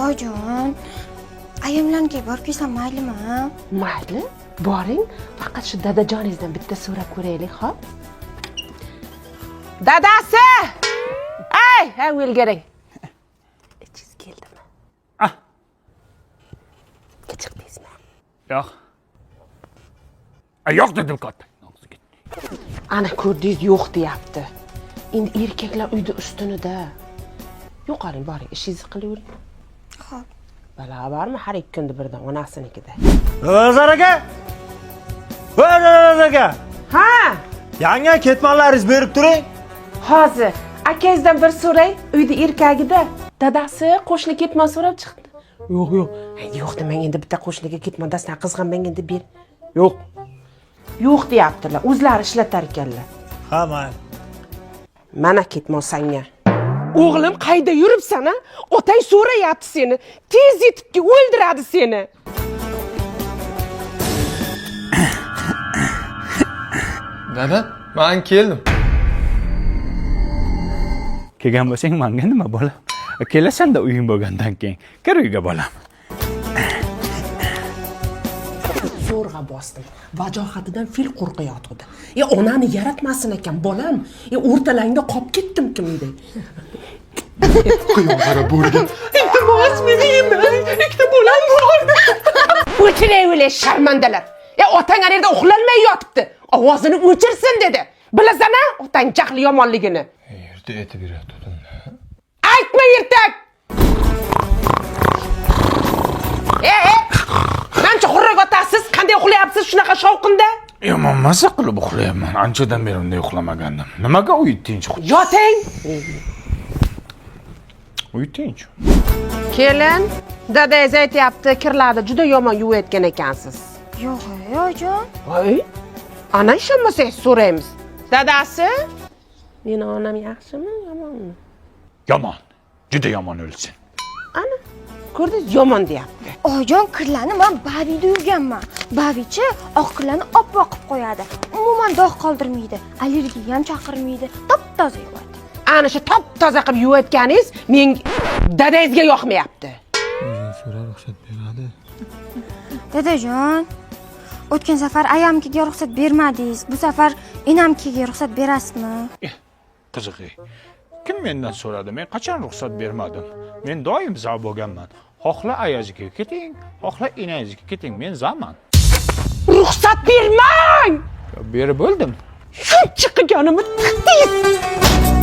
Oyijon, ayamlarnikiga borib kelsam maylimi? Mayli, boring, faqat shu dadajoningizdan bitta so'rab ko'raylik, xo'p? Dadasi! Ey, ha, o'lgaring. Ichingiz keldimi? Ah. Chiqdingizmi? Yo'q. Yo'q dedim katta. Ana ko'rdingiz, yo'q deyapti. Endi erkaklar uyda ustunida. Yo'qoling, boring, ishingizni qilavering. Xo'p. Balo bormi har ikki kunda birdan onasinikida. Nazar aka! Voy Nazar aka! Ha, Yangi ketmanlaringizni berib turing. Hozir akangizdan bir so'ray, uyda erkagida. Dadasi qo'shni ketmon so'rab chiqdi. Yo'q, yo'q. Ay, yo'q demang, endi bitta qo'shniga ketmon dastan qizg'anmang endi ber. Yo'q. Yo'q deyaptilar, o'zlari ishlatar ekanlar. Ha, mayli. Mana ketmon sanga. O'g'lim, qayda yuribsan a? Otang so'rayapti seni. Tez yetib kel, o'ldiradi seni. Dada, men keldim. Kelgan bo'lsang manga nima bolam? Kelasan-da uying bo'lgandan keyin. Kir uyga bolam. Zo'rg'a bosdim. Vajohatidan fil qo'rqayotgandi. E onani yaratmasin ekan bolam. E o'rtalangda qolib ketdim kimday. Quyonqara bo'lgan. Iltimos meni yemang. Ikkita bolam bor. O'chiray sharmandalar. E otang ana yerda uxlolmay yotibdi. Ovozini o'chirsin dedi. Bilasan-a otang jahli yomonligini. Erta aytib berayotgandim. Aytma ertak. E, mancha xurrak otasiz, qanday uxlayapsiz shunaqa shovqinda? Yomon maza qilib uxlayapman. Anchadan beri unday uxlamagandim. Nimaga uy tinch? Yoting. Uy tinch. Kelin, dadangiz aytyapti, kirlarni juda yomon yuvayotgan ekansiz. Yo'q, oyijon. Voy, ana ishonmasangiz so'raymiz. Dadasi, meni onam yaxshimi, yomonmi? Yomon. Juda yomon o'lsin. Ana, ko'rdingiz, yomon deyapti. Oyijon, kirlarni men Bavida yuvganman. Bavichi oq kirlarni oppoq qilib qo'yadi. Umuman dog' qoldirmaydi, allergiya ham chaqirmaydi, top-toza yuvadi. Ana shu top-toza qilib yuvayotganingiz men dadangizga yoqmayapti. O'zing so'ra, ruxsat beradi. Dadajon, o'tgan safar ayamkiga ruxsat bermadingiz. Bu safar enamkiga ruxsat berasizmi? Qiziqi. Kim mendan so'radi? Men qachon ruxsat bermadim? Men doim za bo'lganman. Xohla ayaziga keting, xohla enangizga keting, men zaman. Ruxsat bermang! Berib bo'ldim. Shuncha qilganimni tiqdingiz.